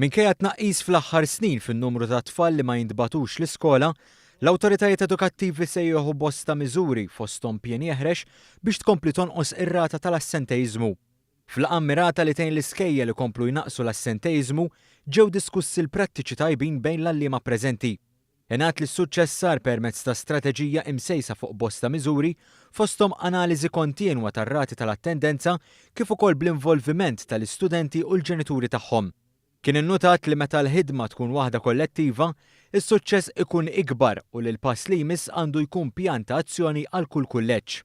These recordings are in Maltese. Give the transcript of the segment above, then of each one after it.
Minkejja tnaqqis fl-aħħar snin fin-numru ta' tfal li ma jintbagħtux l-iskola, l-awtoritajiet edukattivi se jieħu bosta miżuri fosthom pjan eħrex biex tkompli tonqos ir-rata tal-assenteiżmu. F'laqgħa mmirata li tgħin l-iskejjel ikomplu jnaqqsu l-assenteiżmu, ġew diskussi l-prattiċi tajbin bejn l-għalliema preżenti. Ingħad li s-suċċess sar permezz ta' strateġija imsejsa fuq bosta miżuri, fosthom analiżi kontinwa tar-rati tal-attendenza kif ukoll bl-involviment tal-istudenti u l-ġenituri tagħhom. Kien innutat li meta l-ħidma tkun waħda kollettiva, is-suċċess ikun ikbar u li l-pass li jmiss għandu jkun pjan ta' azzjoni għal kull kulleġġ.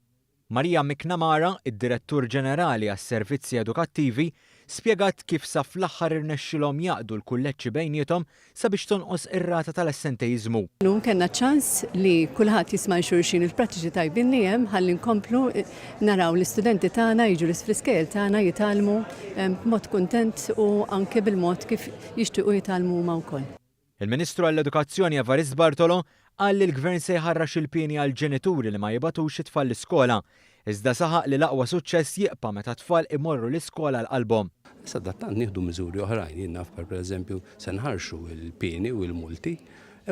Maria McNamara, id-Direttur Ġenerali għas-Servizzi Edukattivi, spjegat kif sa fl-aħħar irnexxilhom jgħaqqdu l-kulleġġi bejniethom sabiex tonqos ir-rata tal-assenteiżmu. Illum kellna ċans li kulħadd jisma' 'l xulxin il-prattiċi tajbin li hemm ħalli nkomplu naraw l-istudenti tagħna jiġu fl-iskejjel tagħna jitgħallmu b'mod kuntent u anke bil-mod kif jixtiequ jitgħallmu huma wkoll. Il-Ministru għall-Edukazzjoni Evarist Bartolo qal li l-Gvern se jħarrax il-pieni għall-ġenituri li ma jibagħtux it-tfal l-iskola, iżda saħaq li l-aqwa suċċess jibqa' meta t-tfal imorru l-iskola għal qalbhom. Sadattant nieħdu miżuri oħrajn, jien naf pereżempju se nħarxu l-pieni u l-multi,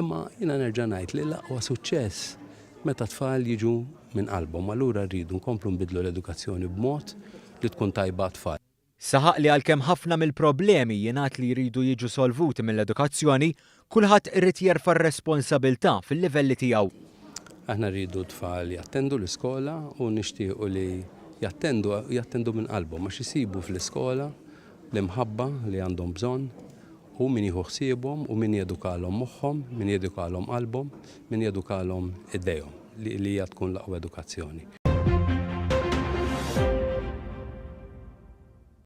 imma jiena nerġa' ngħid li l-aqwa suċċess meta t-tfal jiġu minn qalbhom, allura rridu nkomplu nbiddlu l-edukazzjoni b'mod li tkun tajba għat-tfal. Saħaq li għalkemm ħafna mill-problemi jingħad li jridu jiġu solvuti mill-edukazzjoni, kulħadd irid jerfa' r-responsabilità fil-livelli tiegħu. Aħna rridu t-tfal jattendu l-iskola u nixtiequ li jattendu jattendu minn qalbhom għax isibu fl-iskola l-imħabba li għandhom bżonn u min jieħu ħsiebhom u min jedukalhom moħħhom, min jedukalhom qalbhom, min jedukalhom idejhom li hija tkun l-aqwa edukazzjoni.